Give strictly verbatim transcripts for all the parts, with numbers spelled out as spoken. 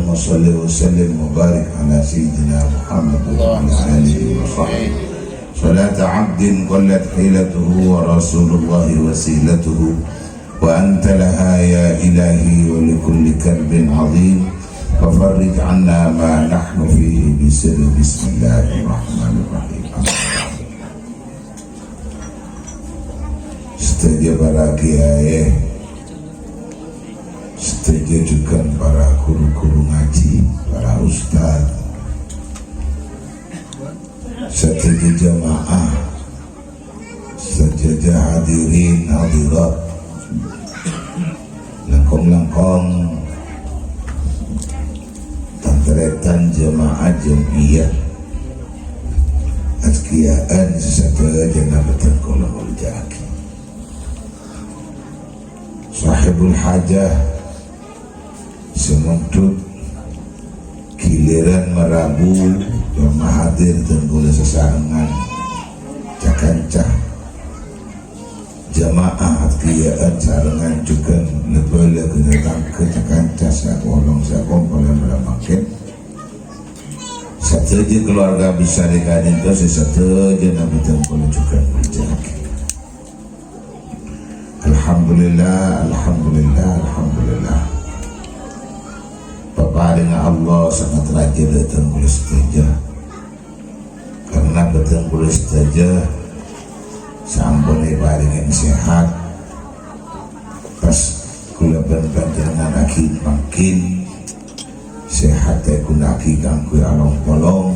وصل وسلم وبارك على سيدنا محمد وعلى آله وصحبه. صلاة عبد قلت حيلته ورسول الله وسيلته، وأنت لها يا إلهي ولكل كرب عظيم، ففرج عنا ما نحن فيه بسر بسم الله الرحمن الرحيم. Sadhâjâ para kiai, sadhâjâ jhughân para guru-guru ngajhi, para ustad, sadhâjâ jamaah, sadhâjâ hadirin hadirat, langkong-langkong tan-tarètan jamaah jam'iyah Azkiya'an sè sadhâjâna bhâdhân kaulâ molja'aghi. Sahibul hajah sè mondhut ghilirân marabu, jhâ' mahadir dhân kaulâ sasarengan, ca-kanca. Jamaah Azkiya'an sarengan jhughân lè-bâlâ ghânèka tangghâ ca-kanca sè akolong sè akompol è malam mangkèn. Sadhâjâ keluarga besar è ka'dinto sè sadhâjâna bhâdhân kaulâ jhughân molja'aghi. Alhamdulillah, alhamdulillah, alhamdulillah. Paparèngnga Allah sanget rajâ dâteng kaulâ sadhâjâ. Karena bhâdhân kaulâ sadhâjâ sampon èparèngè sehat. Pas kaulâ bân panjhennengngan aghi' mangkèn, sehat èghuna'aghi kaangghuy along-polong,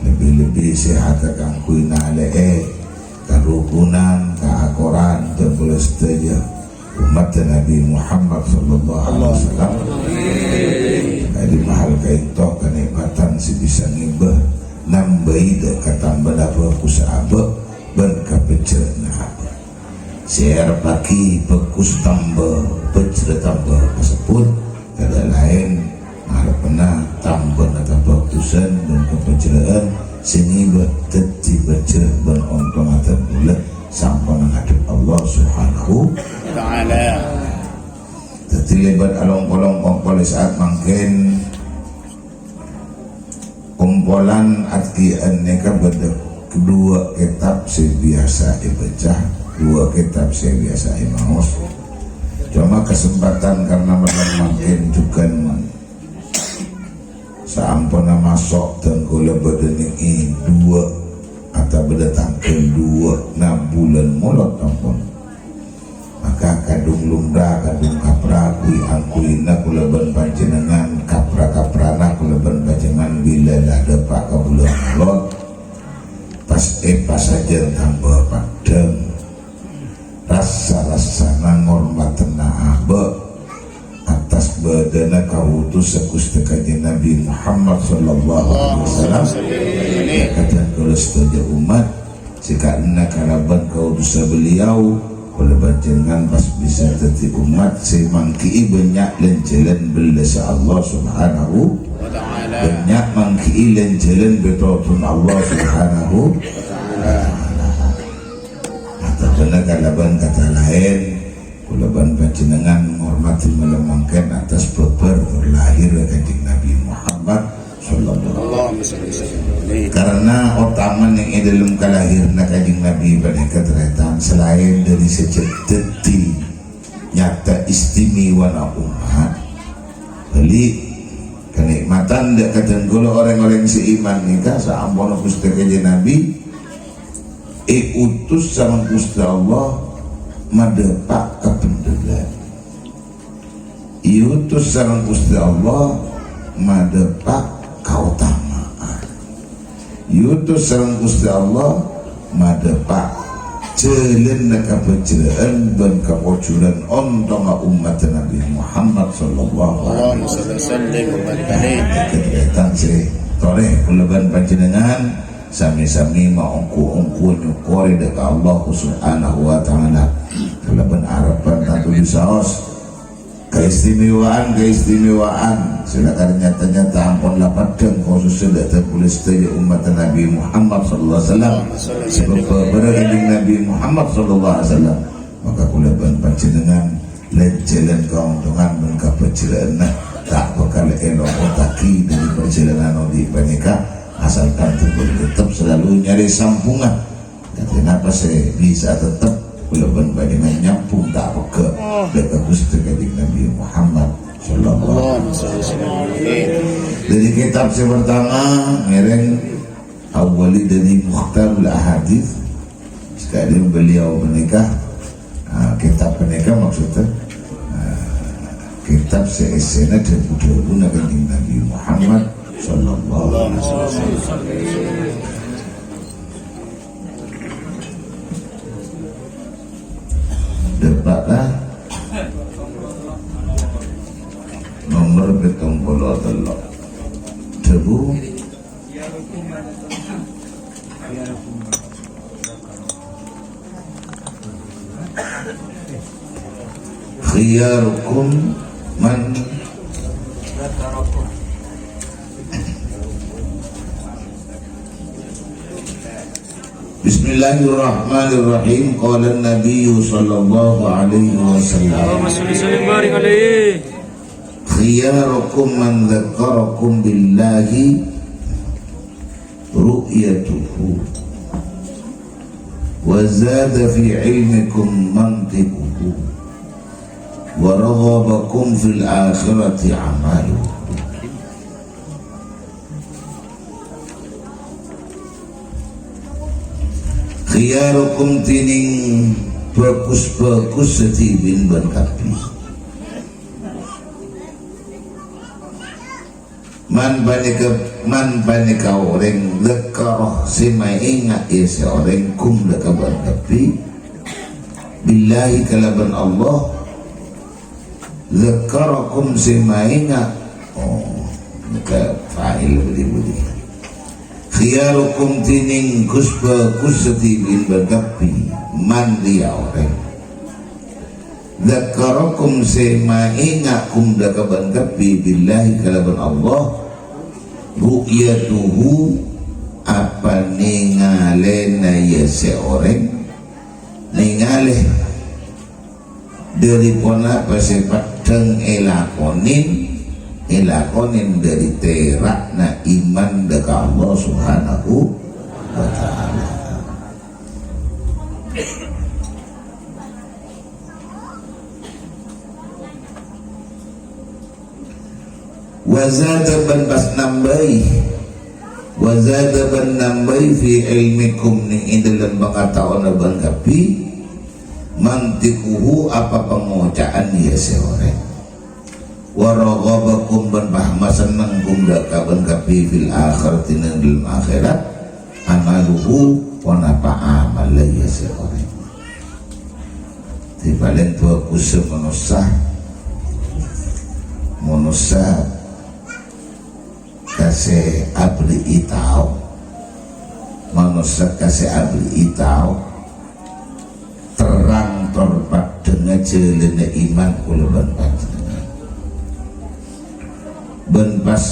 lebbi-lebbi sehat kaangghuy nalè'è karukunan, kaakoran, bhâdhân kaulâ sadhâjâ. Umat Nabi Muhammad sallallahu alaihi wasallam. Jadi mahal kaènto kanè'matan sè bisa ngibâ, nambâi dâ' katambâna bhâghus abâ' bân kapèjhâna abâ'. Sè èarebbhâghi bhâghus tambâ, pèjhâ tambâ kasebbhut, tadâ' laèn ngarebbhâna tambâna kabhâghusân bân kapèjhâ'ân sè ngibâ dhâddhi pèjhâ bân ontong adhâbu lè sampon ngadhep Allah Subhanahu wa Ta'ala. Dhâddhi lèbât along-polong kongkol è sa'at mangkèn, kompolan Azkiya'an nèka bâdâ dua kètab sè biyasa èbâca, dua kètab sè biyasa èmaos. Coma kasempatan karena malam mangkèn jhughân Saamponna maso' dhân kaulâ bâdâ nèngè duwâ', atabâdâ tangghâl duwâ', na bulân Molod ampon. Maka kadhung lumra, kadhung kapra, kaangghuy-angghuyyânna kaulâ bân panjhennengngan, kapra-kaprana kaulâ bân panjhennengngan bilâ la dâpa' ka bulân Molod, pas èpasajân tambâ paddhâng. Rassa-rassana ngormadhâna abâ' attas bâdâna kautussa Ghustè Kanjeng Nabi Muhammad sallallahu alaihi wasallam. Kadhâng kaulâ sadhâjâ ommat sè karana kalabân kautussa beliau, kaulâ panjhennengngan pas bisa dhâddhi ommat sè mangghi'i bânnya' lan-jhâlân bellâssa Allah Subhanahu wa Ta'ala. Bânnya' mangghi'i lan-jhâlân pètodhun Allah Subhanahu wa Ta'ala. Atabâna kalabân kata laèn, kaulâ bân panjhennengngan ngormadhi malem mangkèn attas bhâbhâr tor lahèrra Kanjeng Nabi Muhammad sallallahu alaihi wasallam. Allahumma shalli wa sallim. Karena otamana è dâlem kalahèrra Kanjeng Nabi panèka tarètan, salaèn dâri sajjhâ dhâddhi nyata istimewana ommat, bâli' kanè'matan dâ' kadhâng kaulâ orèng-orèng sè iman nèka saamponna Ghustè Kanjeng Nabi èutus sareng Ghustè Allah madâpa' kabhendherrân. Èutus sareng Ghustè Allah madâpa' kaotama'an. Èutus sareng Ghustè Allah madâpa' jhâlânna kabhâjhrâ'ân bân kapojhurân ontongnga ommadhâ Nabi Muhammad sallallahu alaihi wasallam. Allahumma shalli wa sallim wa barik alaih. Kadhâddhiyân sè torè kaulâ bân panjhennengngan sami-sami maonggu-onggu nyokorè dâ' ka Allah Subhanahu wa Ta'ala. Kalabân arebbhân tanto bisaos. Keistimewaan-keistimewaan sè lakar nyata-nyata ampon la paddhâng, khususnya dâ' kaulâ sadhâjâ ommadhâ Nabi Muhammad sallallahu alaihi wasallam. Sabâb bhâbhârrâ Kanjeng Nabi Muhammad sallallahu alaihi wasallam, maka kaulâ bân panjhennengngan lan-jhâlân kaontongan bân Kabhâjhrâ'ânna ta' bhâkal èlopotaghi dhâri parjhâlânan odi' panèka, asalkan dhâbuna tetep salalu nyarè sampungan. Dhâddhi, napa sè bisa tetep kaulâ bân panjhennengngan nyambhung ta' pegghâ' dhâ' ka Ghustè Kanjeng Nabi Muhammad sallallahu alaihi wasallam. Dhâri kitab sè partama, ngèrèng awali dhâri Mukhtarul Ahadits, sakadhâng beliau panèka, ah, kitab panèka maksudnya, ah, kitab sè èssèna dhâbu-dhâbuna Kanjeng Nabi Muhammad sallallahu alaihi wasallam. Dâpa' ka nomor pitung polo tello'. Dhâbu. Khiyarukum man Bismillahirrahmanirrahim. Qala Nabiyyu sallallahu alaihi wasallam, Allahumma shalli sallim barik alaihi. Khiyarukum man dzakkarakum billahi ru'yatuhu, wa zada fi ilmikum mantiquhu, wa raghabakum fil akhirati amaluhu. Khiyarukum, dhinèng bhâghus-bhâghus sadhâbuna bân kabbhi. Man panèka, man panèka orèng dzakkara sè maènga' ya sè orèng kum dhâ' ka bân kabbhi billahi kalabân Allah. Dzakkarakum sè maènga'. Oh, nèka fa'il budi-budi. Khiyarukum, dhinèng ghus-bhâghus sadhâbuna bân kabbhi. Man rèya orèng. Dzakkarakum sè maènga' kum dhâ' ka bân kabbhi billahi kalabân Allah. Ru'yatuhu, apa nèngalèna ya sè orèng. Nèngalè. Dhâri ponapa sè peddhâng èlakonè, èlakonè dhâri tèra'na iman dhâ' ka Allah Subhanahu wa Ta'ala. Wa zada bân pas nambâi, wa zada bân nambâi fi ilmikum nèng è dhâlem pangataowanna bân kabbhi, mantiquhu apa pangoca'an ya sè orèng. Wa raghabakum bân pas masennengngaghi dhâ' ka bân kabbhi fil akhirati nèng dhâlem akhèrat, amaluhu ponapa amalla ya sè orèng. Dhâddhi palèng bhâghussa manossa, manossa ka sè aberri'i tao. Manossa ka sè aberri'i tao. Terrang tor peddhângnga jhâlânna iman kaulâ bân panjhennengngan. Bân pas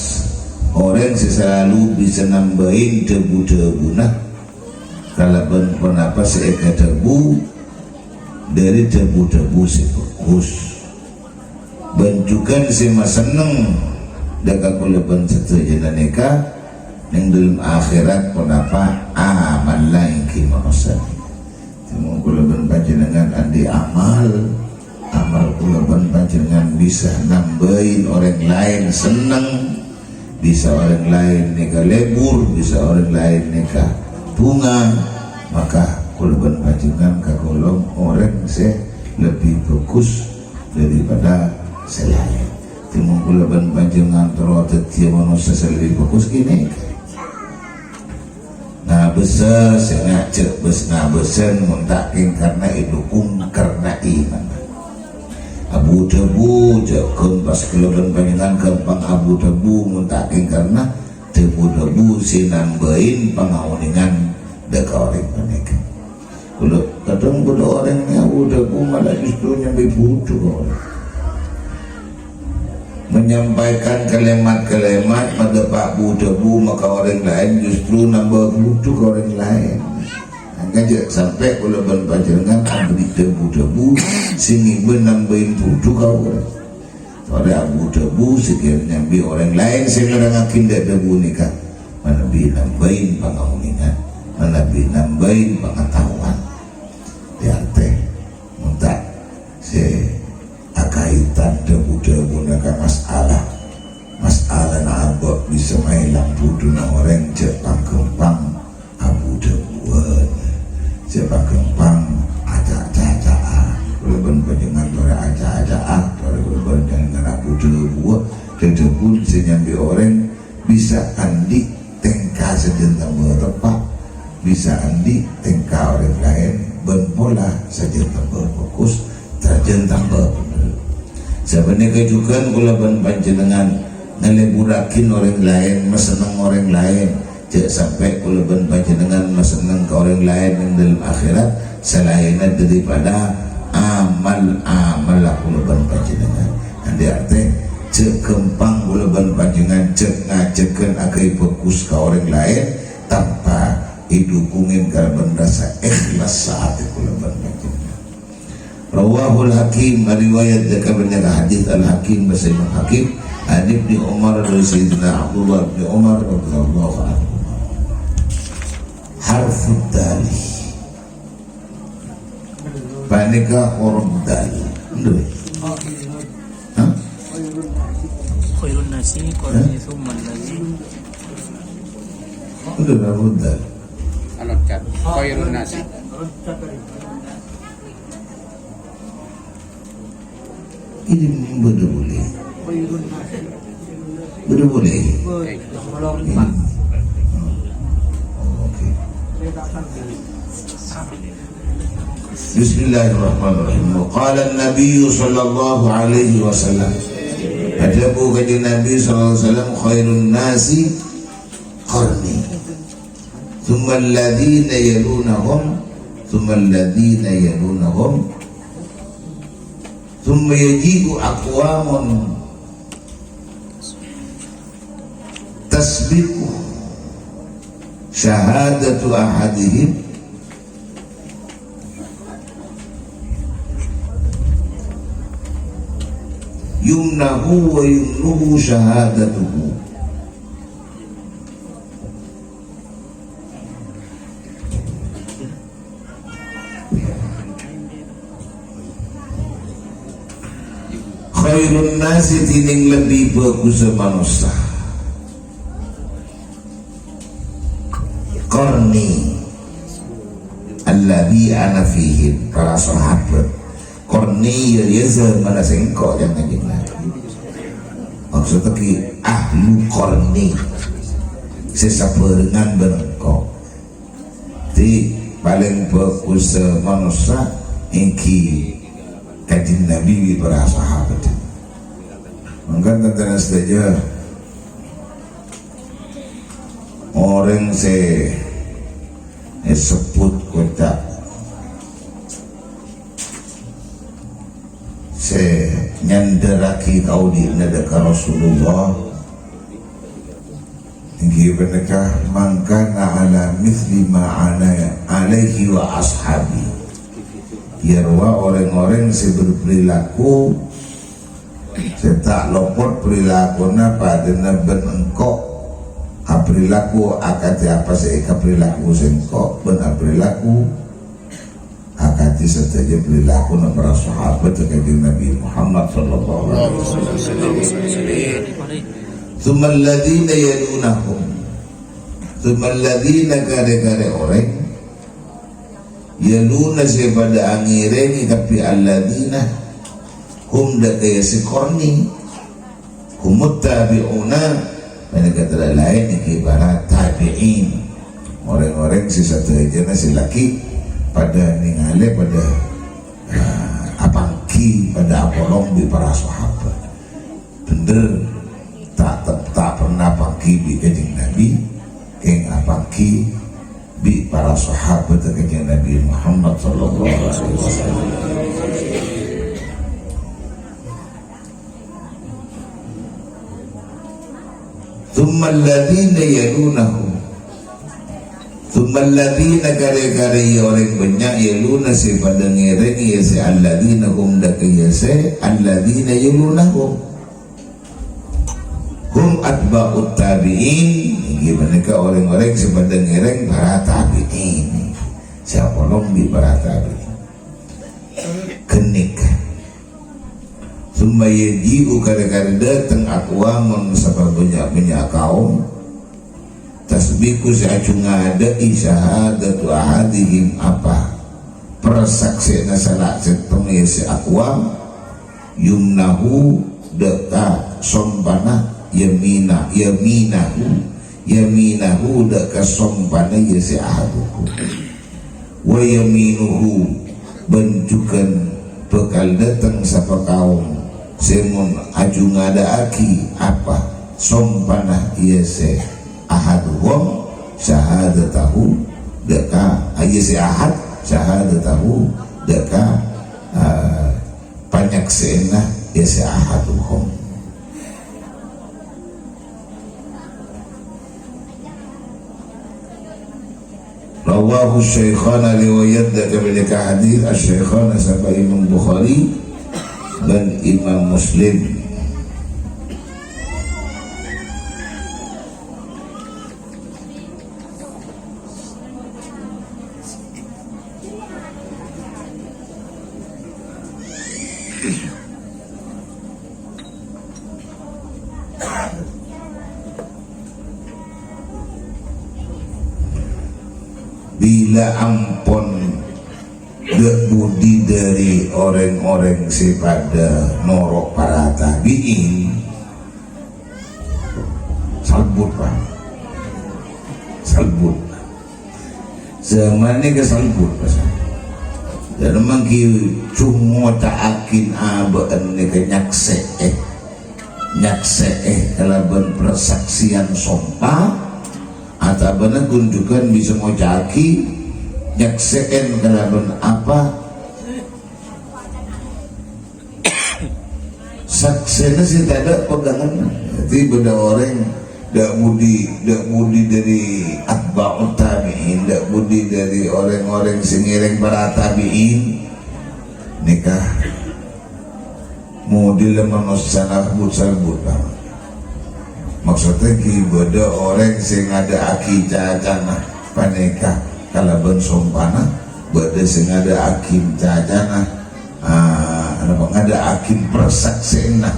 orèng sè salalu bisa nambâi dhâbu-dhâbuna kalabân ponapa sè èkadhâbu dhâri dhâbu-dhâbu sè bhâghus. Bân jhughân sè masenneng dhâ' ka kaulâ bân sadhâjâna nèka nèng dhâlem akhèrat ponapa amalla èngghi manossa. Mon kaulâ bân panjhennengngan andi' amal, amal kaulâ bân panjhennengngan bisa nambâi orèng laèn senneng, bisa orèng laèn nèka lebur, bisa orèng laèn nèka bhunga, maka kaulâ bân panjhennengngan kagolong orèng sè lebbi bhâghus daripada sè laèn. Dhâddhi mon kaulâ bân panjhennengngan terro dhâddhiyâ manossa sè lebbi bhâghus kènè'. Ngabâssa sè ngajhâk bâs-ngabâsân mon ta' kèng karna èdhukung karna iman. Abu-dhâbu jhâ' ghun pas kaulâ bân panjhennengngan ghâmpang abu-dhâbu mon ta' kèng karna dhâbu-dhâbu sè nambâi pangaonèngan dhâ' ka orèng panèka. Kaulâ kadhâng bâdâ orèng nèka bu-dhâbu malah justru nyambi bhudhu ka orèng. Menyampaikan kalimat-kalimat padâ pa' bu-dhâbu maka orèng laèn justru nambâ bhudhu ka orèng laèn. Mangkana jhâ' sampè' kaulâ bân panjhennengngan aberri' dhâbu-dhâbu sè ngibâ nambâi bhudhu ka orèng. Orèng abu-dhâbu sè kèra nyambi orèng laèn sè nerrangngaghi dâ' dhâbu nèka, manabi nambâi pangaonèngan, manabi nambâi pangataowan. Yâ, artè, mon ta' sè akaitan dhâbu-dhâbuna ka masalah, masalah na' abâ' bisa maèlang budhuna orèng jhâ' pang-ghâmpang abu-dhâbuwân. Sè pagghâmpang aca'-caca'an. Kaulâ bân panjhennengngan torè aca'-caca'an, torè kaulâ bân panjhennengngan abu-dhâbuwân. Dhâdhâbun sè nyambi orèng bisa andi' tèngka sajân tambâ teppa', bisa andi' tèngka orèng laèn bân pola sajân tambâ bhâghus, sajân tambâ bhender. Sapanèka jhughân kaulâ bân panjhennengngan ngalèburraghi orèng laèn, masenneng orèng laèn. Jhâ' sampè' kaulâ bân panjhennengngan masenneng ka orèng laèn neng dâlem akhèrat salaènna dâripada amal-amalla kaulâ bân panjhennengngan. Andi' artè, jhâ' ghâmpang kaulâ bân panjhennengngan jhâ' ngajhâghân aghâbây bhâghus ka orèng laèn tanpa èdhukungè kalabân rassa èhlas saatè kaulâ bân panjhennengngan. Rawahul Hakim, riwayat dâ' ka bânnya' hadis Al-Hakim, bhâsa Imam Hakim, an Ibni Umar, dâri Sayyidina Abdullah bin Umar radhiyallahu anhu. Harfud dal. Panèka huruf dal. Ngghi. Hah? Khairun nasi qarni tsumma alladziina. Ngghi, huruf dal. Anu, Cat. Khairun nasi. Ini bâdâ polè. Bâdâ polè. Oh, oke. Bismillahirrahmanirrahim. Wa qala an-nabiyyu sallallahu alaihi wasallam. Adhâbu Kanjeng Nabi sallallahu alaihi wasallam, "Khairun nasi qarni." Tsumma alladziina yalunahum, tsumma alladziina yalunahum, tsumma yaji'u aqwamun tasbiqu syahadatu ahadihim yumnahu wa yumnuhu syahadatuhu. Khairun nasi, dhinèng lebbi bhâghussa manossa. Qarni alladzi ana fihim, para sahabat. Qarni, ya, ya, zamanna sèngko', ya, Kanjeng Nabi. Maksudnya ki ahlu qarni. Sè sabhârengan bân engko'. Di palèng bhâghussa manossa èngghi Kanjeng Nabi bi' para sahabat. Mangkana, tan-tarètan sadhâjâ, orèng sè èsebbhut koca' sè nyandhârraghi kaodi'na dâ' ka Rasulullah, èngghi panèka, "Man kana ala mitsli ma ana alaihi wa ashabi." Yâ rowa orèng-orèng sè berperilaku sè ta' lopot perilakuna padâna bân engko', aperilaku akadhi apa sè èkaperilaku sèngko' bân aperilaku akadhi sadhâjâ perilakuna para sahabat Kanjeng Nabi Muhammad sallallahu alaihi wasallam. Tsumma alladziina yalunahum. Tsumma alladziina, karè-karè orèng, yaluna sè padâ angèrèngè kabbhi alladziina, hum dâ' kaya sè qarni. Humut tabi'una, panèka tadâ' laèn èngghi para tabi'in. Orèng-orèng sè sadhâjâna sè lakè padâ nèngalè, padâ, ah, apangghi, padâ apolong bi' para sahabat. Bhender, ta', ta', ta' pernah apangghi bi' Kanjeng Nabi, kèng apangghi bi' para sahabat Kanjeng Nabi Muhammad sallallahu alaihi wasallam. Tsumma alladziina yalunahum. Tsumma alladziina, karè-karè yâ orèng bânnya' yaluna sè padâ ngèrèng yâ sè alladziina hum dâ' kaya sè alladziina yalunahum. Atba'ut tabi'in, inggih panèka orèng-orèng sè padâ ngèrèng para tabi'in. Sè apolong bi' para tabi'in. Ghânèka. Tsumma yaji'u, karè-karè dâteng, aqwamun, sabâ bânnya'-bânnya' kaum. Tasbiqu, sè ajhu ngadâ'i, syahadatu ahadihim, apa, parsaksèna sala sèttong, ya, sè aqwam, yumnahu, dâ' ka sompana, yamina-, yaminahu, yaminahu, dâ' ka sompana, ya, sè ahaduhum. Wa yaminuhu, bân jhughân bhâkal dâteng sapa kaum sè mon ajhu ngadâ'aghi apa sompana, iyâ sè ahaduhum, syahadatahu, dâ' ka, iyâ sè ahad, syahadatahu, dâ' ka, eh, panyaksè'anna, iyâ sè ahaduhum. Rawahu Syaikhana, riwayat dâ' ka bânnya'na hadis Asy-Syaikhana, sapa Imam Bukhari bân Imam Muslim. Bilâ ampon dâ' budi dâri orèng-orèng sè padâ noro' para tabi'in, salbut, Pak. Salbut. Jhâman nèka salbut, Pak. Dâ' remma ghi' coma ca'aghin abâ'na nèka nyaksè'è. Nyaksè'è kalabân parsaksèyan sompa, atabâna ghun jhughân bisa ngoca'aghi nyaksè'è kalabân apa? Saksèna sè tadâ' peganganna. Dhâddhi bâdâ orèng dâ' budi, dâ' budi dâri atba'ut tabi'in, dâ' budi dâri orèng-orèng sè ngèrèng para tabi'in. Nèka model manossa salbut-salbut, Pak. Maksodda ghi' bâdâ orèng sè ngadâ'aghi cacana panèka kalabân sompana, bâdâ sè ngadâ'aghi cacana, ah, napa, ngadâ'aghi parsaksèyanna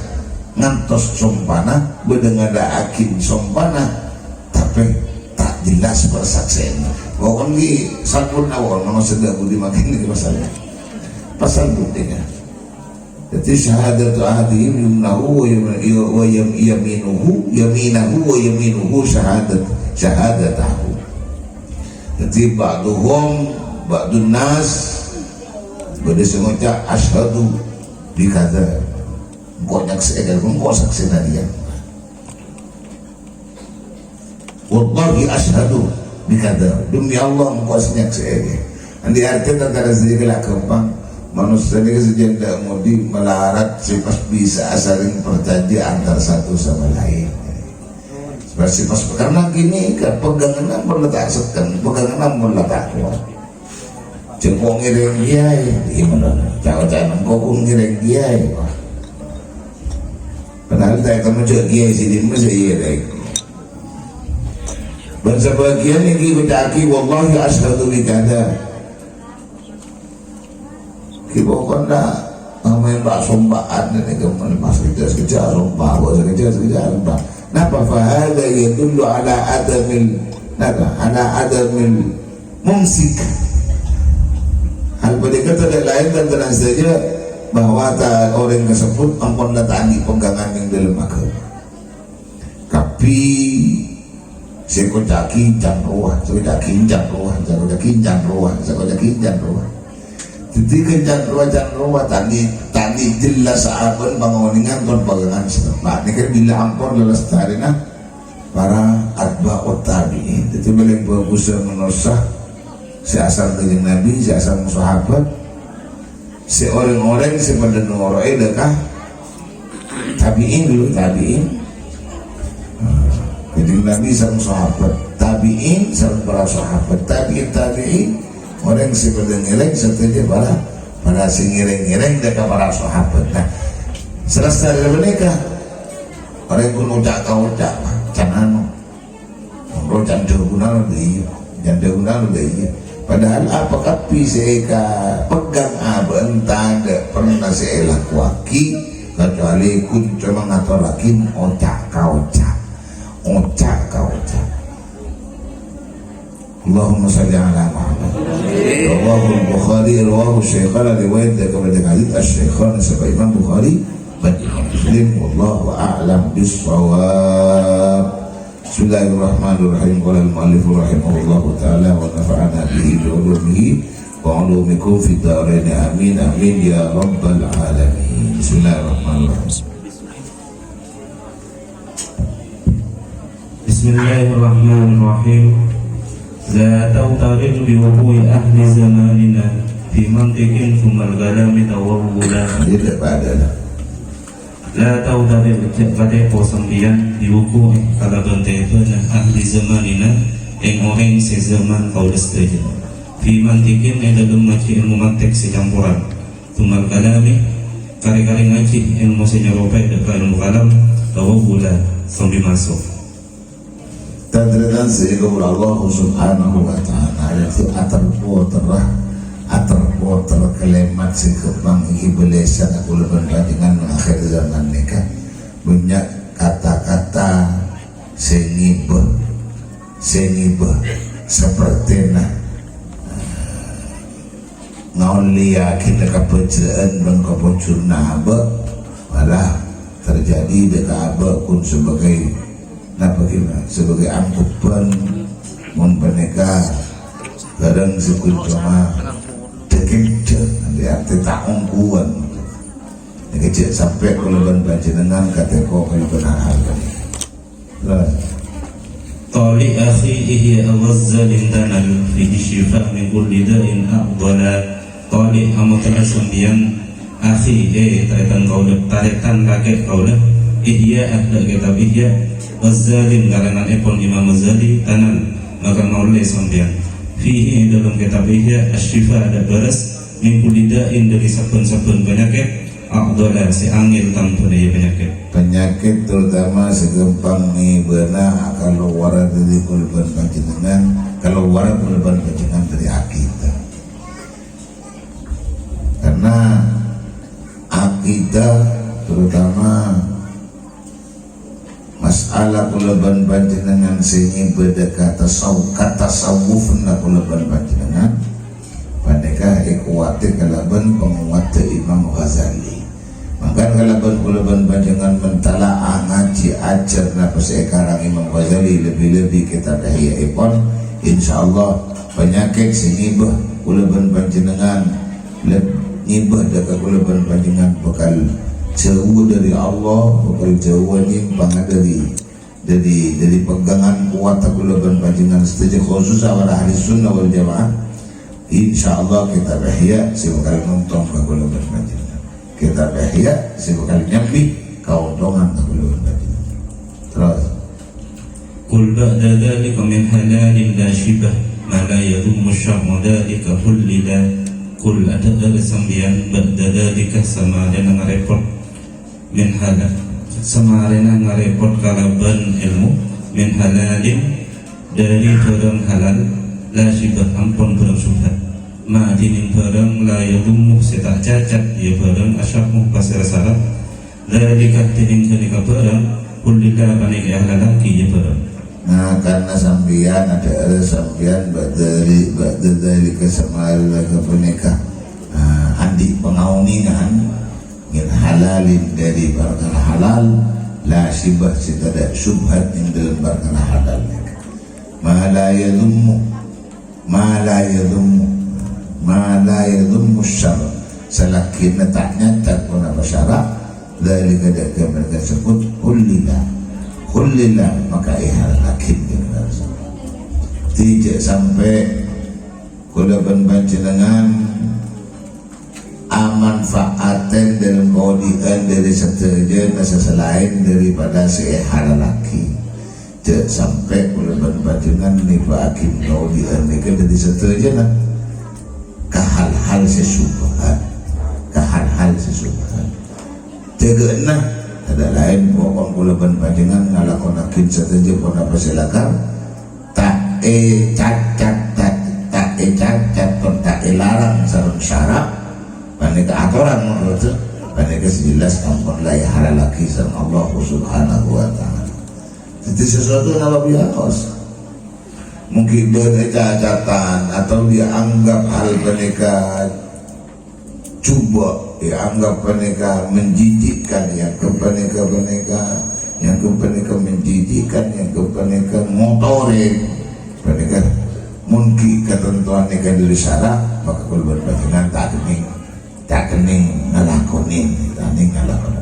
ngantos sompana, bâdâ ngadâ'aghi sompana, tapè ta' jelas parsaksèyanna. Pokokna ghi' salbut mawon, manossa dâ' budi mangkèn nèka pasal. Pasal buktina. Dhâddhi, syahadatu ahadihim yumnahu wa yam-, wa yam-, yaminuhu, yaminahu wa yaminuhu syahadat-, syahadatahu. Dhâddhi, ba'duhum, ba'dun nas, bâdâ sè ngoca', "Asyhadu bi kadza." Engko' nyaksè'è, engko' saksèna rèya. "Wallahi asyhadu bi kadza." Demi Allah, engko' sè nyaksè'è. Andi' artèna antara sadhâjâ la ghâmpang. Manossa nèka sajân dâ' budi malarat sè pas bisa saling parcajâ antar satu sama lain. Pas, pas, karena gini, kan, peganganna ampon la ta' sekken, peganganna ampon la ta' kowat. Jhâ' engko' ngèrèng kèyaè, gimana? Ca-, ca-, engko' ghun ngèrèng kèyaè, wah. Padahal ta' ètemmo jhâ' kèyaè sè dimma sè iyâ, rèng. Bân sabâgiyân nèka ngoca'aghi, "Wallahi asyhadu bi kadza." Ghi' pokokna, namanya mbak sompaan nèka, pas sakejjhâ'-sakejjhâ' sompa, pas sakejjhâ'-sakejjhâ' sompa. Napa? "Fa hadza yadullu ala adamil," napa? "Ala adamil mumsik." Hal panèka tadâ' laèn bân tenang saja bahwa ta-, orèng kasebbhut ampon la ta' andi' pegangan neng dâlem aghâma. Kabbhi sè koca'aghi can rowa, sè koca'aghi can rowa, sè koca'aghi can rowa, sè koca'aghi can rowa. Dhâddhi, can rowa, can rowa, ta' andi', ta' andi' jelas abân pangonèngan kon pegangan satempat. Nèka bilâ ampon lalestarèna para atba'ut tabi'in. Dhâddhi, palèng bhâghus manossa sè asal Kanjeng Nabi, sè asal sahabat. Sè orèng-orèng sè padâ noro'è dâ' ka tabi'in dulu, tabi'in. Nah, Kanjeng Nabi sareng sahabat, tabi'in sareng para sahabat, tabi'in, tabi'in, orèng sè padâ ngèrèng sadhâjâ para, para sè ngèrèng-ngèrèng dâ' ka para sahabat. Nah, salastarè panèka, Orèng ghun oca'-kaoca', can anu. Mangkana can dhâbuna lho iyâ, can dhâbuna lho iyâ. Padahal apa kabbhi sè èkapegghâng abâ' tadâ' pernah sè èlakowaghi, kecuali ghun coma ngatorraghi oca'-kaoca'. Oca'-kaoca'. Allahumma shalli ala Muhammad. Rawahul Bukhari, rawahu Syaikhana, riwayat daripada Khalid Asy-Syaikhana, sabâ' Imam Bukhari, bân Imam Muslim. Wallahu a'lam bissawab. Bismillahirrahmanirrahim. Qala al-mu'allifu rahimahullahu ta'ala wa nafa'ana bihi bi ulumihi wa ulumikum fid darain. Amin, amin, ya rabbal alamin. Bismillahirrahmanirrahim. Bismillahirrahmanirrahim. La taghtarir bi wuqu'i ahli zamanina fi mantiqin tsummal kalami tawawwula. Tidak pada. La taghtarir, jhâ' katèpo sampèyan, bi wuqu'i, kalabân tèbâna, ahli zamanina, eng-orèng sè zaman kaulâ sadhâjâ. Fi mantiqin, è dâlem ngajhi èlmo mantik sè camporan. Tsummal kalami, karè-karè ngajhi èlmo sè nyeropè dâ' ka èlmo kalam, tawawwula, sambi maso'. Tan-tarètan sè èkabhâr Allah Subhanahu wa Ta'ala, yaitu ater-potèr, ater-potèr kalèmat sè ghâmpang èkabâlâsa kaulâ bân panjhennengan neng akhèr zaman nèka. Bânnya' kata-kata sè ngibâ, sè ngibâ, sapertèna ngaollèyaghina kabhâjâ'ân bân kapojhurna abâ', malah terjadi dâ' ka abâ' ghun sebagai, napa ghina, sebagai anggheppan, mon panèka bhârâng sè ghun coma dhâ-kèdhâ, artè ta' ongghuwân. Nèka jhâ' sampè' kaulâ bân panjhennengan katèpo kaulâ bân hal-hal panèka. Tali' akhi Ihya Al-Ghazali tanal fihi syifa min kulli da'in a'dala. Tali' amoto'a sampèyan akhi, eh, tarètan kaulâ, tarètan kakè kaulâ, Ihya, dâ' kètab Ihya, Ghazali, karanganèpon Imam Ghazali, tanal, maka ngaollè sampèyan. Fihi, è dâlem kètab Ihya, asy-syifa, dâ' bârâs, min kulli da'in, dâri sabbhân-sabbhân panyakèt, a'dala, sè angèl tambhâna, yâ, panyakèt. Panyakèt terutama sè ghâmpang ngibâna kalowar dâri kaulâ bân panjhennengan, kalowar kaulâ bân panjhennengan dâri akidah. Karena akidah terutama masalah kaulâ bân panjhennengan sè ngibâ dâ' ka tasaw-, ka tasawufna kaulâ bân panjhennengan, panèka èkowatè kalabân pangowatta Imam Ghazali. Mangkana kalabân kaulâ bân panjhennengan mentala'a ngajhi ajhâr napa sè èkarang Imam Ghazali, lebbi-lebbi kètab Ihya'èpon, insyaallah panyakèt sè ngibâ kaulâ bân panjhennengan leb-, ngibâ dâ' ka kaulâ bân panjhennengan bhâkal jhâu dâri Allah, bhâkal jhâu nyèmpang dâri, dâri, dâri pegangan kowat kaulâ bân panjhennengan sadhâjâ, khusus para ahli sunnah wal jamaah. Insyaallah kètab Ihya sè bhâkal ngontong ka kaulâ bân panjhennengan. Kètab Ihya sè bhâkal nyambi kaontongan ka kaulâ bân panjhennengan. Terros. Qul ba'da dzalika min halalin la syibah, ma la yadhummu syar'u dzalika hullila. Qul, adhâ'âr sampèyan, ba'da dzalika, samarèna ngarèpot, min halal, samarèna ngarèpot kalabân èlmo, min halalin, dâri bhârâng halal, la syibah, ampon bhârâng syubhat. Ma, dhinèng bhârâng, la yadhummu, sè ta' cacat, yâ bhârâng, asyar'u, pasèra sara', dzalika, dhinèng ghânèka bhârâng, hullila, panèka èhalalaghi, yâ bhârâng. Nah, karna sampèyan, adhâ'âr sampèyan, ba'da dzali-, ba'da dzalika, samarèna ghâpanèka. Nah, andi' pangaonèngan, min halalin, dâri parkara halal, la syibah, sè tadâ' syubhat neng dâlem parkara halal nèka. Ma la yadhummu, ma la yadhummu, ma la yadhummu syara', salaghina ta' nyacat ponapa syara', dzalika, dâ' ka mènangka èsebbhut, hullila, hullila, maka èhalalaghi. Dhâddhi jhâ' sampè' kaulâ bân panjhennengan amanfaatè dâlem kaodi'ân dâri sadhâjâna sè salaèn dâripada sè èhalalaghi. Jhâ' sampè' kaulâ bân panjhennengan nèbâ'aghi kaodi'ân nèka dâri sadhâjâna ka hal-hal sè syubhat, ka hal-hal sè syubhat. Jâgâ'âna, Tadâ' laèn, pokok kaulâ bân panjhennengngan ngalakonaghi sadhâjâ ponapa sè lakar ta' ècacat, ta', ta' ècacat, bân ta' èlarang sareng sara', panèka atoran, maksodda, panèka sè jelas ampon la èhalallaghi sareng Allah Subhanahu wa Ta'ala. Dhâddhi, sesuatu napa biasa. Mungkin bâdâ cacatan atau dianggap hal panèka jhubâ', èanggap panèka menjijikkan, èanggap panèka, panèka, èanggap panèka menjijikkan, èanggap panèka ngotorè, panèka mon ghi' katantowan nèka dâri sara', maka kaulâ bân panjhennengngan ta' kennèng, ta' kennèng ngalakonè, ta' kennèng ngalakonè.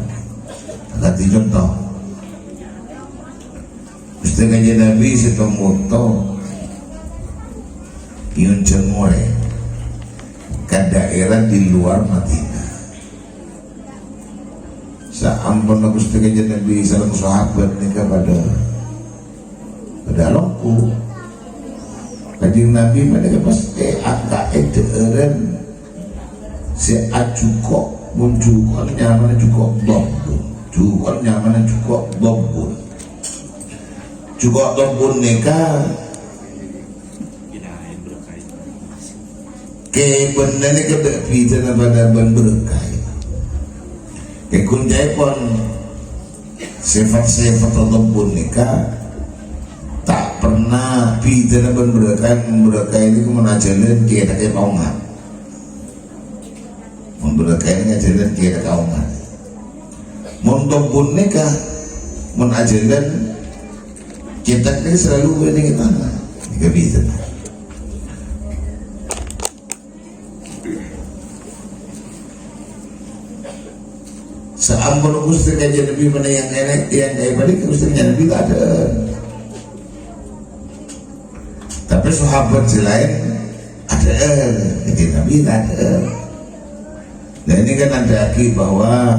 Akadhi conto. Ghustè Kanjeng Nabi sèttong bâkto nyo'on jhângorè ka daerah di luar Madinah. Saamponna Ghustè Kanjeng Nabi sareng sahabat nèka padâ, padâ alongghu. Kanjeng Nabi panèka pas èangka'è dhâ'ârân sè ajhuko', mon jhuko'na nyamana jhuko' Dhabbun. Jhuko'na nyamana jhuko' Dhabbun. Jhuko' Dhabbun nèka kèbânna nèka bâ-, bhidhâna padâ bân bârâkaè. È koncaèpon sèfat-sèfat Dhabbun nèka ta' pernah bhidhâna bân bârâkaè, bârâkaè nèka mon ajhâlân cèthagghâ èpaonga'. Mon bârâkaè nèka ajhâlân cèthagghâ èpaonga'. Mon Dhabbun nèka, mon ajhâlân cèthagghâ nèka selalu bâdâ è tangan. Nèka bhidhâna. Saampon Ghustè Kanjeng Nabi panèka èangka'è, èangka'è panèka Ghustè Kanjeng Nabi ta' adâ'âr. Tapè sahabat sè laèn adâ'âr, Kanjeng Nabi ta' adâ'âr. Nah, ini kan nandhâ'aghi bahwa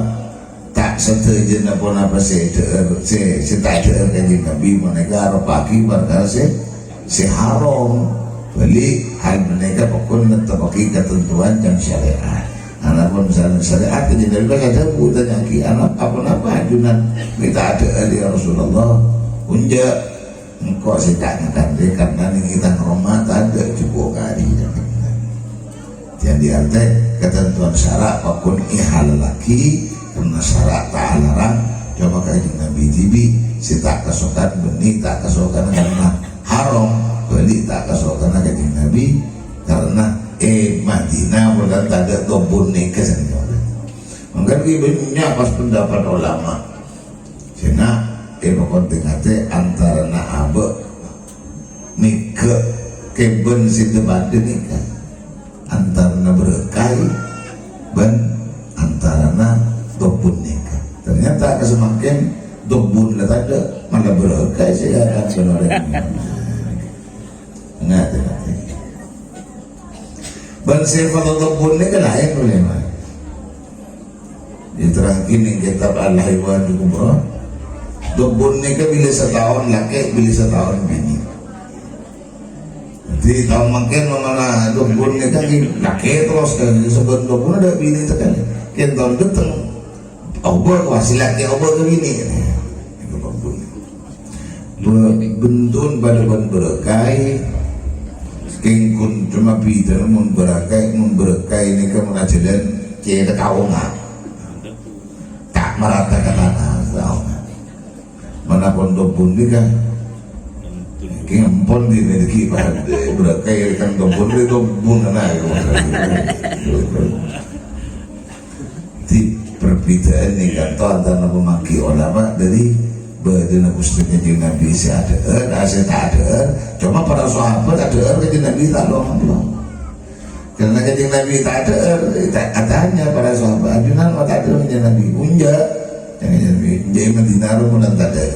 ta' sadhâjâna ponapa sè èdhâ'âr, sè, sè ta' èdhâ'âr Kanjeng Nabi panèka aropa'aghi parkara sè sè haram. Bâli, hal panèka pokok netteppaghi katantowan can syariat. Anapon misalnya syariat, Kanjeng Nabi pas adhâbu, tanya'aghi, "Ana-, aponapa ajunan mè' ta' adhâ'âr, ya Rasulullah?" "Enjâ', engko' sè ta' ngakan rè, karna neng è tang roma tadâ' jhuko' kari." Jadi, artè katantowan sara' pokok èhalallaghi, karna sara' ta' alarang, coma Kanjeng Nabi dhibi' sè ta' kasokan bânnè, ta' kasokan karna haram, bâli ta' kasokanna Kanjeng Nabi, karna è Madinah polana tadâ' Dhabbun nèka sanèka. Mangkana ghi' bânnya' pas pendapat ulama. Sènga' èpakontingngaghi antarana abâ' nèka kèbân sè dâ-padâ nèka. Antarana bârâkaè bân antarana Dhabbun nèka. Ternyata ka samangkèn Dhabbun la tadâ', mala bârâkaè sè èakan bân orèng. Ngatè-ngatè. Bân sèfat Dhabbun nèka laèn problema. Diterrangaghi neng kitab Al-Hayawanul Kubra. Dhabbun nèka bilâ sataon lakè', bilâ sataon binè'. Dhâddhi, taon mangkèn, mamana Dhabbun nèka ghi' lakè' terros, kan, sabâb Dhabbun adâ' binè' sakalè. Kèng taon dâteng, obâ ka sè lakè', obâ ka binè'. Nèka Dhabbun. Bâ-, bendun padâ bân bârâkaè, kèng kon coma bhidhâna mon bârâkaè, mon bârâkaè nèka mon ajhâlân cèthagghâ èpaonga'. Ta' marata ka tana, èpaonga'. Manapon Dhabbun nèka, kèng ampon di, di, di, bârâkaè kan Dhabbun, di Dhabbun ana, ya. Dhâddhi, perbedaan nèka to antara pamanggi ulama dâri bâdâna Ghustè Kanjeng Nabi sè adhâ'âr, sè ta' adhâ'âr. Coma para sahabat adhâ'âr Kanjeng Nabi ta' long-long. Karena Kanjeng Nabi ta' adhâ'âr, ta-, atanya para sahabat, "Ajunan ma' ta' adhâ'âr Kanjeng Nabi?" "Enjâ'." Kanjeng Nabi, "Enjâ' è Madinah rowa mon ta' adhâ'âr."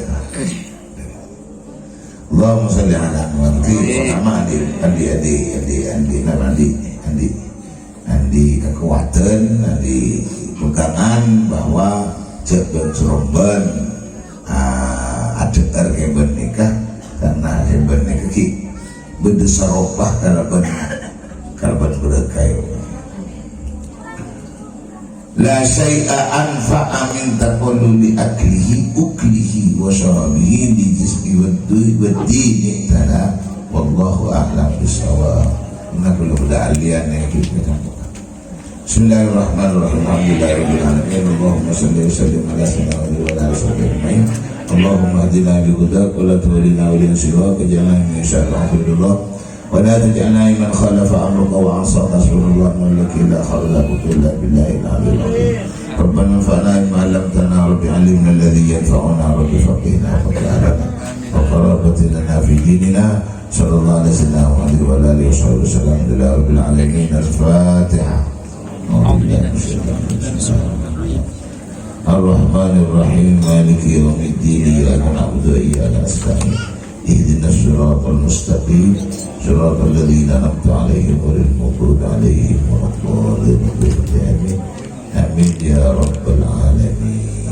Allahumma shalli ala Muhammad. Amin. Pertama, andi', andi', andi', andi', andi', napa, andi', andi', andi' kakowadhân, andi' pegangan bahwa jhâ' bân-sorombân, ah, adhâ'âr kèbân nèka, karena kèbân nèka ghi' bâdâ saropa kalabân, kalabân bârâkaè. La syai'a anfa'a min taqalluli aklihi, uklihi, wa syarabihi li jismi wad-, wad-dini ta'ala. Wallahu a'lam bissawab. Inna kulla huda aliyana kita. Bismillahirrahmanirrahim. Alhamdulillahirabbil alamin. Allahumma shalli wa sallim ala sayyidina Muhammad wa ala alihi wa sahbihi ajma'in. Allahumma hdina bi hudak wa la tuwallina waliyan siwak. Waj'alna mimman yusari'u fi ridhak. Wa la taj'alna mimman khalafa amraka wa 'asaka. Hasbunallahu wa ni'mal wakil. La haula wa la quwwata illa billahil aliyyil azim. Rabbana anfa'na bima 'allamtana, Rabbi 'allimna alladhi yanfa'una, Rabbi faqqihna wa faqqih ahlana wa qarabatin lana fi dinina. Sallallahu ala sayyidina Muhammad wa ala alihi wa sahbihi wa sallam. Alhamdulillahi rabbil alamin. Al-Fatihah. Ar-Rahmanir Rahim. Maliki yaumiddin. Iyyaka na'budu wa iyyaka nasta'in. Ihdinas siratal mustaqim. Siratal ladzina an'amta 'alaihim ghairil maghdubi 'alaihim waladdallin. Amin. Amin ya rabbal alamin.